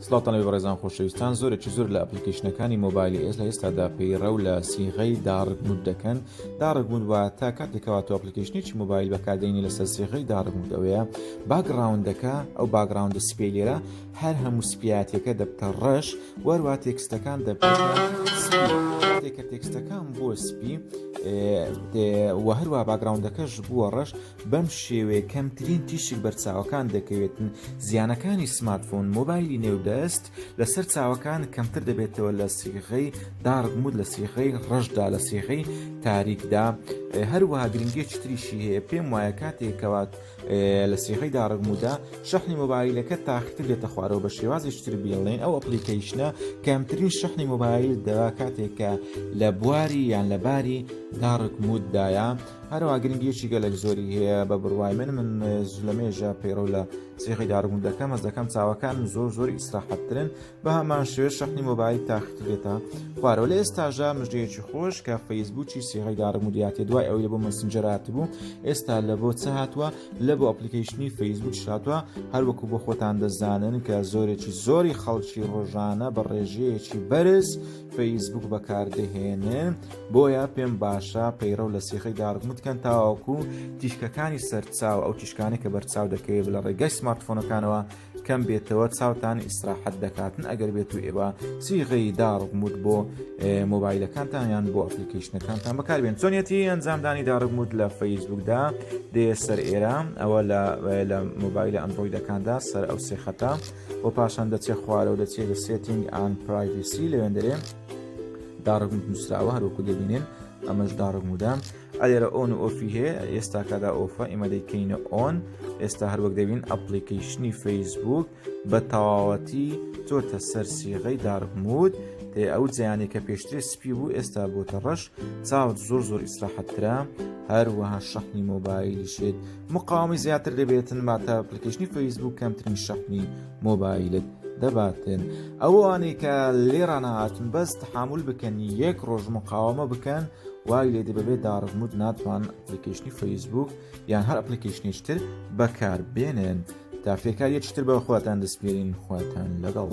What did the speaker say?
سڵاوتان لێ بەڕێزان خۆشەویستان زۆرێکی زۆر لە ئەپلیکەیشنەکانی مۆبایلی ئێس لە ئێستادا پەیڕەو لە سیغەی dark mode دەکەن. dark mode واتە کاتێکەوە تۆ ئەپلیکەیشنێکی مۆبایل بەکاردێنی لەسەر سیغەی dark mode ئەوەیە background ەکە ئەو background ە سپی لێرە هەر هەموو سپیاتەکە دەبتە ڕەش وەروە تێکستەکان دەبێت کاتێک کە تێکستەکان بووە سپی و هەروە background ەکەش بووە ڕەش بەم شێوەیە کەمترین تیشک بەر چاوەکان دەکەوێتن، زیانەکانی سمارتفۆن، مۆبایلی نێو دەست، لەسەر چاوەکان کەمتر دەبێتەوە لە سیغەی dark mode، لە سیغەی ڕەشدا، لە سیغەی تاریکدا، هەروەها گرنگیەکی تریشی هەیە، پێم وایە کاتێک کەوا لە سیغەی dark mode ە شەحنی مۆبایلەکە تاقیتر دێتە خوارەوە بە شێوازێکی تر بیڵێن ئەو ئەپلیکەیشنە کەمترین شەحنی مۆبایل دەوا کاتێک کە لە بواری یان لە باری dark mode دایە. هەروەها گرنگیەکی گەلەک زۆری هەیە بە بڕوای من من لە مێژە پەیڕەو لە سیغەی dark mode دەکەم هەست دەکەم چاوەکانم زۆر زۆر ئیسراحەتترن بە هەمان شێوە شەحنی مۆبایل تاقیتر دێتە خوارەوە لە ئێستاژا مژدەیەکی خۆش کە فەیسبووکی سیغەی dark mode یاتێ دوای ئەوەی لە بۆ مەسنجەر هاتبوو ئێستا لە بۆ چ هاتووە لە بۆ ئەپلیکەیشنی فەیسبووک هاتووە هەروەکو بۆ خۆتان دەزانن کە زۆرێکی زۆری خەڵکی ڕۆژانە بە ڕێژەیەکی بەرز فەیسبوک بەکاردەهێنن بۆیە پێم باشە پەیڕەو لە سیخەی dark mode کەن تاوەکو تیشکەکانی سەرچاو ئەو تیشکانەی کە بەرچاو دەکەوێت لە ڕێگای سمارتفۆنەکانەوە کەم بێتەوە چاوتان ئیسراحەت دەکاتن ئەگەر بێت و ئێوە سیغەی dark mode بۆ مۆبایلەکانتان یان بۆ ئەپلیکیشنەکانتان بەکاربێن چۆنیەتی ئەنجامدانی dark mode لە فەیسبوکدا دێ سەر ئێرە ئەوە لە مۆبایلە ئەندرۆیدەکاندا سەر ئەو سێخەتە و پاشان دەچێ خوارەوە دەچێت لە setting and privacy لەوێندەرێ dark mode نووسراوە هەروەکو دەبینن ئەمەش dark mode ە ئەلێرە on و off ی هەیە ئێستاکەدا off ە ئێمە دەیکەینە on ئێستا هەروەک دەبین ئەپلیکەیشنی فەیسبوک بە تەواوەتی چۆتە سەر سیغەی dark mode تێ ئەو جیانی کە پێشتری سپی بوو ئێستا بۆتە ڕەش چاوت زۆر زۆر ئیسراحەترە هەروەها شەحنی مۆبایلیشت مقاومی زیاتر دەبێتن واتە ئەپلیکەیشنی فەیسبوک کەمترین شەحنی مۆبایلت دەباتن ئەوانەی کە لێرانەهاتن بەس تحامل بکەن یەک ڕۆژ مقاومە بکەن وای لێ دێ بەبێ dark mode ناتوان ئەپلیکەیشنی فەیسبوک یان هەر ئەپلیکەیشنێکی تر بەکاربێنن تا فێرکاریەکی تر بە خۆتان دەسپێرین خواتان لەگەڵ.